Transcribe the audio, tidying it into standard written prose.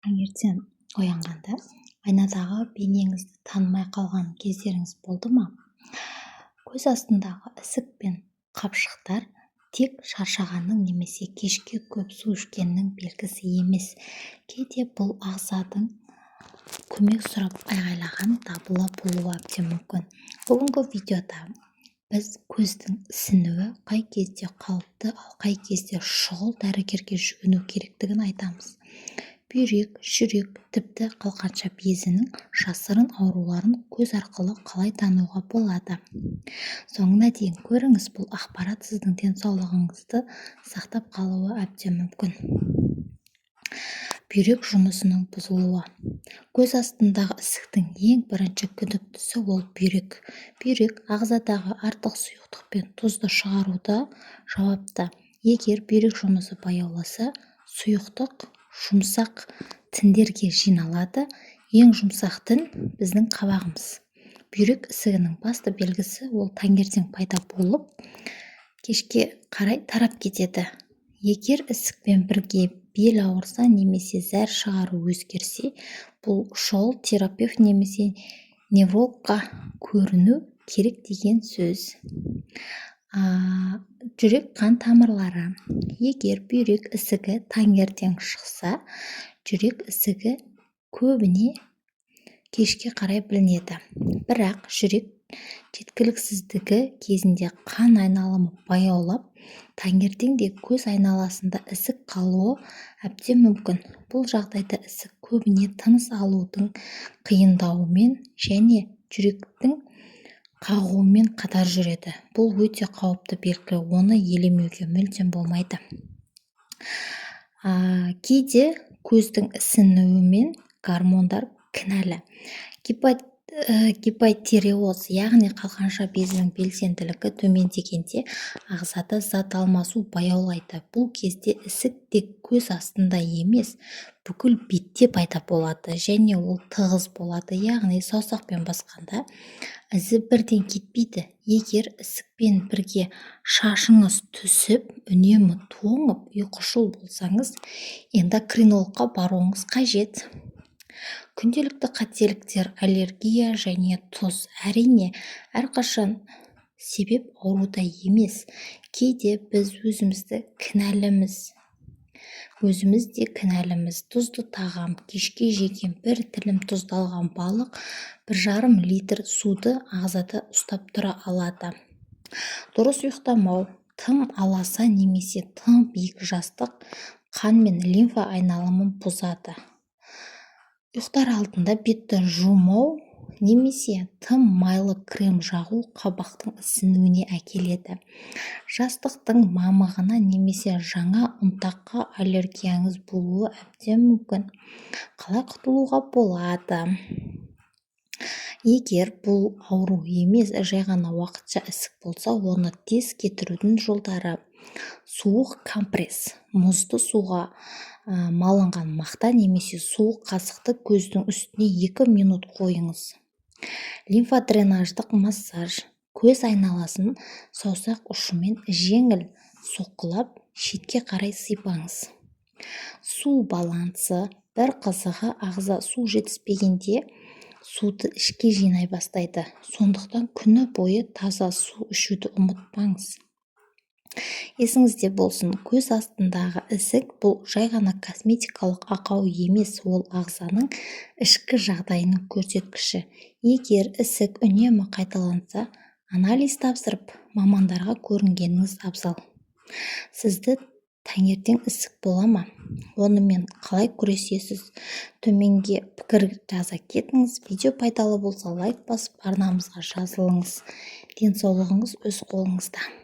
Таңертең оянғанда айнадағы бейнеңізді танымай қалған кездеріңіз болды ма? Көз астындағы ісік пен қапшықтар тек шаршағанның немесе кешке көп су ішкеннің белгісі емес. Кейде бұл ағзаның көмек сұрап айғайлаған дабылы болуы әбден мүмкін. Бүгінгі видеода біз көздің ісінуі қай кезде қалыпты, ал қай кезде шұғыл дәрігерге жүгіну керектігін айтамыз. Бүйрек, жүрек, тіпті қалқанша безінің жасырын ауруларын көз арқылы қалай тануға болады? Соңына дейін көріңіз, бұл ақпарат сіздің денсаулығыңызды сақтап қалуы әбден мүмкін. Бүйрек жұмысының бұзылуы. Көз астындағы ісіктің ең бірінші күдіктісі ол бүйрек. Бүйрек ағзадағы артық сұйықтық пен тұзды шығаруда жауапты. Егер бүйрек жұмысы баяуласа, сұйықтық жұмсақ тіндерге жиналады. Ең жұмсақ тін біздің қабағымыз. Бүйрек ісігінің басты белгісі ол таңертең пайда болып, кешке қарай тарап кетеді. Егер ісікпен бірге бел ауырса немесе зәр шығару өзгерсе, бұл шұғыл терапевт немесе неврологқа көріну керек деген сөз. Жүрек қан тамырлары. Егер бүйрек ісігі таңертең шықса, жүрек ісігі көбіне кешке қарай білінеді. Бірақ жүрек жеткіліксіздігі кезінде қан айналымы баяулап, таңертең де көз айналасында ісік қалуы әбден мүмкін. Бұл жағдайда ісік көбіне тыныс алудың қиындауымен және жүректің қағуымен қатар жүреді. Бұл өте қауіпті белгі, оны елемеуге мүлдем болмайды. Кейде көздің ісінуімен гормондар кінәлі. Гипотиреоз, яғни қалқанша безінің белсенділігі төмендегенде, ағзада зат алмасу баяулайды. Бұл кезде ісік тек көз астында емес, бүкіл бетте пайда болады және ол тығыз болады, яғни саусақпен басқанда ізі бірден кетпейді. Егер ісікпен бірге шашыңыз түсіп, үнемі тоңып, ұйқышыл болсаңыз, эндокринологқа баруыңыз қажет. Күнделікті қателіктер, аллергия және тұз. Әрине, әрқашан себеп ауруда емес. Кейде біз өзіміз де кінәліміз. Тұзды тағам, кешке жеген бір тілім тұздалған балық 1,5 литр суды ағзада ұстап тұра алады. Дұрыс ұйықтамау, тым аласа немесе тым биік жастық қан мен лимфа айналымын бұзады. Ұйықтар алдында бетті жумау немесе тым майлы крем жағу қабақтың ісінуіне әкеледі. Жастықтың мамығына немесе жаңа ұнтаққа аллергияңыз болуы әбден мүмкін. Қалай құтылуға болады? Егер бұл ауру емес, жай ғана уақытша ісік болса, оны тез кетірудің жолдары: суық компресс, мұзды суға малынған мақта немесе суық қасықты көздің үстіне 2 минут қойыңыз. Лимфодренаждық массаж, көз айналасын саусақ ұшымен жеңіл соққылап, шетке қарай сипаңыз. Су балансы. Бір қызығы, ағза су жетіспегенде суды ішке жинай бастайды. Сондықтан күні бойы таза су ішуді ұмытпаңыз. Есіңізде болсын, көз астындағы ісік бұл жай ғана косметикалық ақау емес, ол ағзаның ішкі жағдайының көрсеткіші. Егер ісік үнемі қайталанса, анализ тапсырып, мамандарға көрінгеніңіз абзал. Сізді таңертең ісік бола ма? Онымен қалай күресесіз? Төменге пікір жаза кетіңіз. Видео пайдалы болса, лайк басып, арнамызға жазылыңыз. Денсаулығыңыз өз қолыңызда.